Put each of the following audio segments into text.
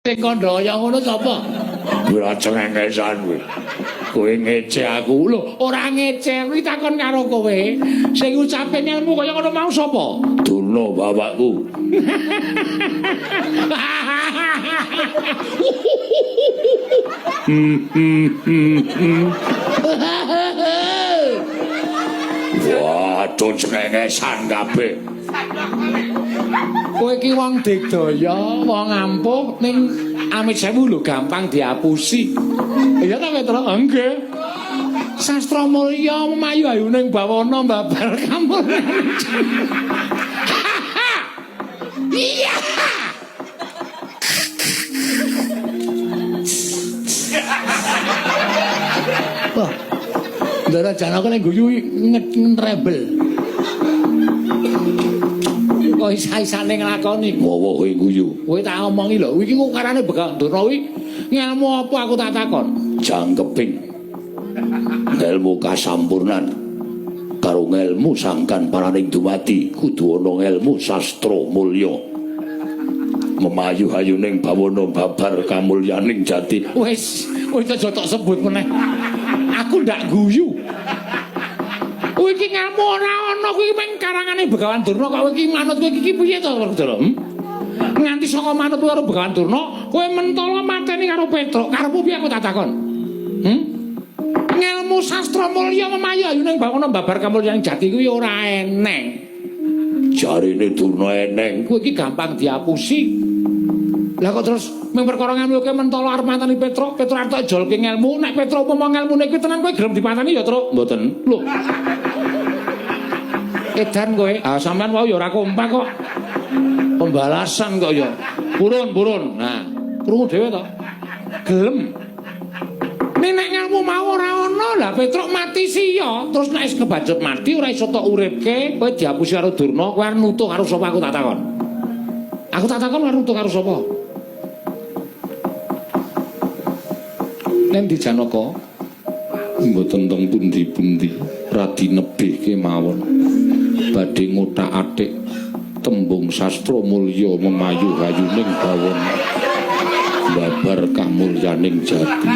Sing kandha kaya ngono sapa? Ora cengengesan kowe. Kowe ngece aku. Lho, ora ngece, kuwi takon karo kowe. Sing ngucape ngelmu kaya ngono mau sapa? Durna bapakku. Waduh, cengengesan kabeh. Kowe iki wong digdaya, wong ampuh ning amit sewu lho gampang diapusi. Iya ta, Petro? Nggih. Sastra mulya memayu ayuning bawana babar kamulyan. Iya. Wah. Ndara Janaka nek guyu ngetrebel. Kok isa-isane nglakoni Ngowo kowe guyu. Kowe tak omongi lho, iki kok karane Begawan Durna kuwi ngelmu apa aku tak takon? Jangkeping ngelmu kasampurnan karo ngelmu sangkan paraning dumadi kudu ana ngelmu sastra mulya. Memayu hayuning bawana babar kamulyaning jati. Wis, wis aja tok sebut meneh. Aku ndak guyu. Kowe iki ngelmu ora ana kuwi mung karangane Begawan Durna kok kowe iki manut kowe iki piye to, Werkudara? Nganti saka manut karo Begawan Durna, kowe mentala mateni karo Petruk. Karepmu piye aku tak takon? Ngelmu sastra mulya memayu ayuning bawana babar kamulyaning jati kuwi ora eneng. Jarine Durna eneng. Kowe iki gampang diapusi. Lah kok terus mung perkara ngelmu kowe mentala arep mateni Petruk, Petruk arep tok jolke ngelmu, nek Petruk umpama ngelmune kuwi tenan kowe gelem dipateni ya, Truk? Mboten. Lho. Edan kowe. Ah sampean wau ya ora kompak kok. Pembalasan kok ya. Purun, purun. Nah, krungu dhewe to. Gelem. Nek ngelmu mau ora ana, lah Petruk mati siya. Terus nek wis kebacut mati ora iso tok uripke, kowe diapusi karo Durna, kowe arep nutuh karo sapa aku tak takon. Aku tak takon arep nutuh karo sapa? Nendi Janaka? Mboten teng pundi-pundi, radi nebih kemawon. Badhe ngothak-athik tembung sastra mulya memayu hayuning bawana babar kamulyaning jati.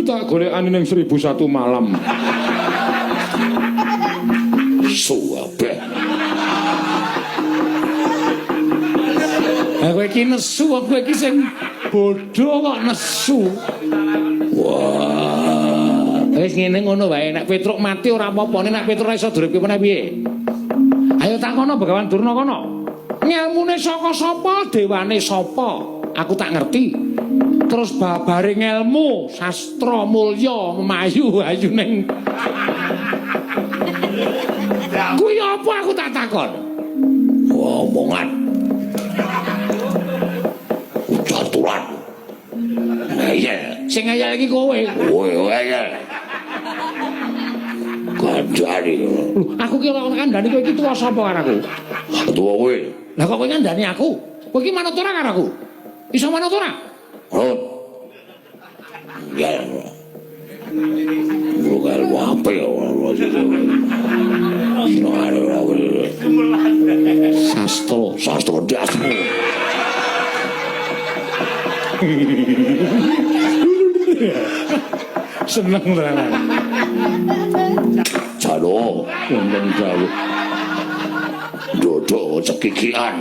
Tak golekane ning 1001 malam. Suwabeh. Lah kowe iki nesu, kowe iki sing bodho kok nesu. Wah. Wis ngene ngono wae, nek Petruk mati ora apa-apa, nek Petruk ora iso duripke meneh piye? Ayo takono Begawan Durna kono. Ngelmune saka sapa, dewane sapa? Aku tak ngerti. Terus babare ngelmu sastra mulya memayu ayuning kuwi apa aku tak takon? Omongan. Caturan. Ngeyel. Sing ngeyel iki kowe. Kowe ngeyel. Kandhani. Lho, aku ki ora kandhani kowe iki tuwa sapa karo aku? Tuwa kowe. Lah kok kowe ngandani aku? Kowe iki manut ora karo aku? Iso manut ora? Manut. Ngeyel. Bukan apa ya. Sastra, sastra dasmu. Seneng tenan. Jalo wonten dawuh. Dodok cekikian.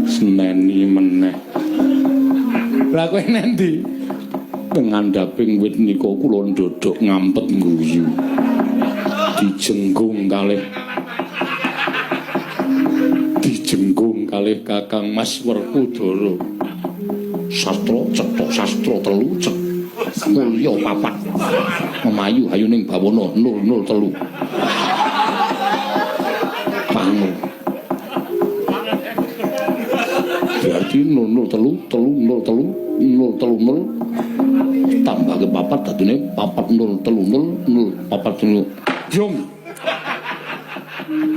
Seneni meneh. Lah kowe nendi? Teng ngandhaping wit nika kula ndodok ngampet ngguyu. Dijenggung kalih Kakang Mas Werkudara. Sastra cetha sastra telu cek mulya papat. Memayu hayuning bawana 003. Pangu. Berarti 003 303 030 tambah ke papat dadine 4 0 3 0 0 4 0. Jung.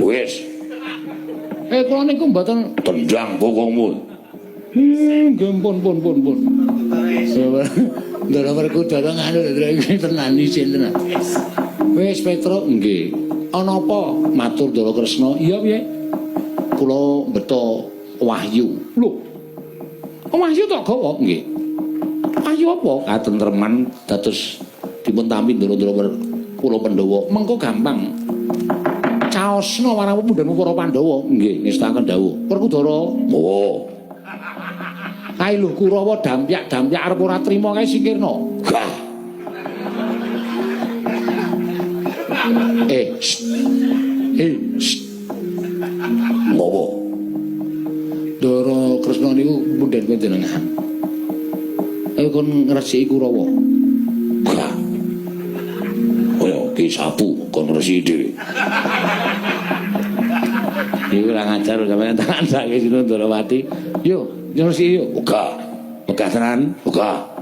Wis. Kula niku mboten tendang bokongmu. Nggih pun pun pun pun. Ndara Werkudara nganu iki tenan isin tenan. Wis Petruk nggih. Ana apa? Matur Ndara Kresna. Iya piye? Kula beto Wahyu. Lho. Wahyu tok gawa? Nggih. Wahyu apa? Katentreman dados dipun tampi ndara-ndara kula Pandhawa. Mengko gampang. Caosna marang pepundhenmu para Pandhawa. Nggih, ngestakaken dawuh. Werkudara. Oh. Kae lho Kurawa dampyak-dampyak arep ora trima kae singkirna. Gah. Ngopo? Ndara Kresna niku pundhen panjenengan. Ayo kon ngresiki Kurawa. Gah. Kaya ki sapu kon ngresiki dhewe. Iku ora ngajar sampeyan tak kandhake Sinun Ndarawati. Yo, ngresiki yo. Ora. Megah tenan, ora.